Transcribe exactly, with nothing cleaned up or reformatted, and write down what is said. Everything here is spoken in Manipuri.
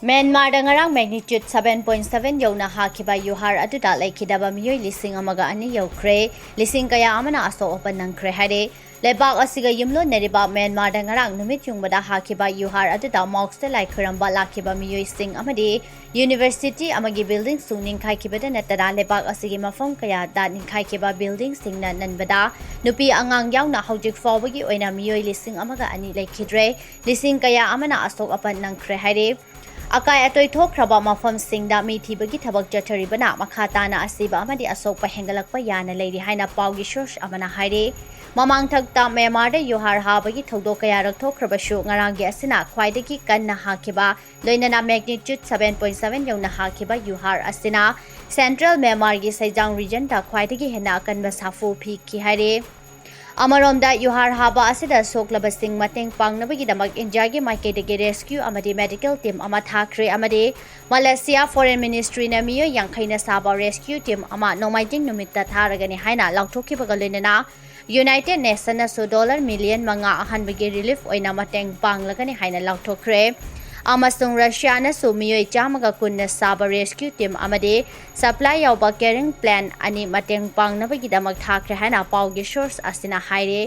ꯃ꯭ꯌꯥꯟꯃꯥꯔꯗ ꯉꯔꯥꯡ magnitude seven point seven ꯌꯧꯅ ꯍꯥꯈꯤꯕ ꯌꯨꯍꯥꯔ ꯑꯗꯨꯗ ꯂꯩꯈꯤꯗꯕ ꯃꯤꯑꯣꯏ ꯂꯤꯁꯤꯡ ꯑꯃꯒ ꯑꯅꯤ ꯌꯧꯈ꯭ꯔꯦ꯫ ꯂꯤꯁꯤꯡ ꯀꯌꯥ ꯑꯃꯅ ꯑꯁꯣꯛ ꯑꯄꯟ ꯅꯪꯈ꯭ꯔꯦ ꯍꯥꯏꯔꯦ꯫ ꯂꯩꯕꯥꯛ ꯑꯁꯤꯒ ꯌꯨꯝꯂꯣꯟꯅꯔꯤꯕ ꯃ꯭ꯌꯥꯟꯃꯥꯔꯗ ꯉꯔꯥꯡ ꯅꯨꯃꯤꯠ ꯌꯨꯡꯕꯗ ꯍꯥꯈꯤꯕ ꯌꯨꯍꯥꯔ ꯑꯗꯨꯗ mosque ꯇ ꯂꯥꯏ ꯈꯨꯔꯨꯝꯕ ꯂꯥꯛꯈꯤꯕ ꯃꯤꯑꯣꯏꯁꯤꯡ ꯑꯃꯗꯤ university ꯑꯃꯒꯤ building ꯁꯨ ꯅꯤꯡꯈꯥꯏꯈꯤꯕꯗ ꯅꯠꯇꯅ ꯂꯩꯕꯥꯛ ꯑꯁꯤꯒꯤ ꯃꯐꯝ ꯀꯌꯥꯗ ꯅꯤꯡꯈꯥꯏꯈꯤꯕ building ꯁꯤꯡꯅ ꯅꯟꯕꯗ ꯅꯨꯄꯤ ꯑꯉꯥꯡ ꯌꯥꯎꯅ ꯍꯧꯖꯤꯛ ꯐꯥꯎꯕꯒꯤ ꯑꯣꯏꯅ ꯃꯤꯑꯣꯏ ꯂꯤꯁꯤꯡ ꯑꯃꯒ ꯑꯅꯤ ꯂꯩꯈꯤꯗ꯭ꯔꯦ꯫ ꯂꯤꯁꯤꯡ ꯀꯌꯥ ꯑꯃꯅ ꯑꯁꯣꯛ ꯑꯄꯟ ꯅꯪꯈ꯭ꯔꯦ ꯍꯥꯏꯔꯦ꯫ ꯑꯀꯥꯏ ꯑꯇꯣꯏ ꯊꯣꯛꯈ꯭ꯔꯕ ꯃꯐꯝꯁꯤꯡꯗ ꯃꯤ ꯊꯤꯕꯒꯤ ꯊꯕꯛ ꯆꯠꯊꯔꯤꯕꯅ ꯃꯈꯥ ꯇꯥꯅ ꯑꯁꯤꯕ ꯑꯃꯗꯤ ꯑꯁꯣꯛꯄ ꯍꯦꯟꯒꯠꯂꯛꯄ ꯌꯥꯅ ꯂꯩꯔꯤ ꯍꯥꯏꯅ ꯄꯥꯎꯒꯤ source ꯑꯃꯅ ꯍꯥꯏꯔꯤ꯫ ꯃꯃꯥꯡꯊꯛꯇ ꯃ꯭ꯌꯥꯟꯃꯥꯔꯗ ꯌꯨꯍꯥꯔ ꯍꯥꯕꯒꯤ ꯊꯧꯗꯣꯛ ꯀꯌꯥꯔꯛ ꯊꯣꯛꯈ꯭ꯔꯕꯁꯨ ꯉꯔꯥꯡꯒꯤ ꯑꯁꯤꯅ ꯈ꯭ꯋꯥꯏꯗꯒꯤ ꯀꯟꯅ ꯍꯥꯈꯤꯕ, ꯂꯣꯏꯅꯅ magnitude seven point seven ꯌꯧꯅ ꯍꯥꯈꯤꯕ ꯌꯨꯍꯥꯔ ꯑꯁꯤꯅ Central ꯃ꯭ꯌꯥꯟꯃꯥꯔꯒꯤ ꯁꯩꯖꯥꯡ region ꯗ ꯈ꯭ꯋꯥꯏꯗꯒꯤ ꯍꯦꯟꯅ ꯑꯀꯟꯕ ꯁꯥꯐꯨ ꯄꯤꯈꯤ ꯍꯥꯏꯔꯤ꯫ ꯑꯃꯔꯣꯝꯗ, ꯌꯨꯍꯥꯔ ꯍꯥꯕ ꯑꯁꯤꯗ ꯁꯣꯛꯂꯕꯁꯤꯡ ꯃꯇꯦꯡ ꯄꯥꯡꯅꯕꯒꯤꯗꯃꯛ ꯏꯟꯗꯤꯌꯥꯒꯤ ꯃꯥꯏꯀꯩꯗꯒꯤ rescue ꯑꯃꯗꯤ medical team ꯑꯃ ꯊꯥꯈ꯭ꯔꯦ ꯑꯃꯗꯤ ꯃꯂꯦꯁꯤꯌꯥ Foreign Ministry ꯅ ꯃꯤꯑꯣꯏ ꯌꯥꯡꯈꯩꯅ ꯁꯥꯕ rescue team ꯑꯃ ꯅꯣꯡꯃꯥꯏꯖꯤꯡ ꯅꯨꯃꯤꯠꯇ ꯊꯥꯔꯒꯅꯤ ꯍꯥꯏꯅ ꯂꯥꯎꯊꯣꯛꯈꯤꯕꯒ ꯂꯣꯏꯅꯅ United Nation ꯅꯁꯨ dollar million ꯃꯉꯥ ꯑꯍꯥꯟꯕꯒꯤ relief ꯑꯣꯏꯅ ꯃꯇꯦꯡ ꯄꯥꯡꯂꯒꯅꯤ ꯍꯥꯏꯅ ꯂꯥꯎꯊꯣꯛꯈ꯭ꯔꯦ꯫ ꯑꯃꯁꯨꯡ ꯔꯁꯤꯌꯥꯅꯁꯨ ꯃꯤꯑꯣꯏ ꯆꯥꯝꯃꯒ ꯀꯨꯟꯅ ꯁꯥꯕ rescue team ꯑꯃꯗꯤ supply ꯌꯥꯎꯕ carrying plane ꯑꯅꯤ ꯃꯇꯦꯡ ꯄꯥꯡꯅꯕꯒꯤꯗꯃꯛ ꯊꯥꯈ꯭ꯔꯦ ꯍꯥꯏꯅ ꯄꯥꯎꯒꯤ source ꯑꯁꯤꯅ ꯍꯥꯏꯔꯤ꯫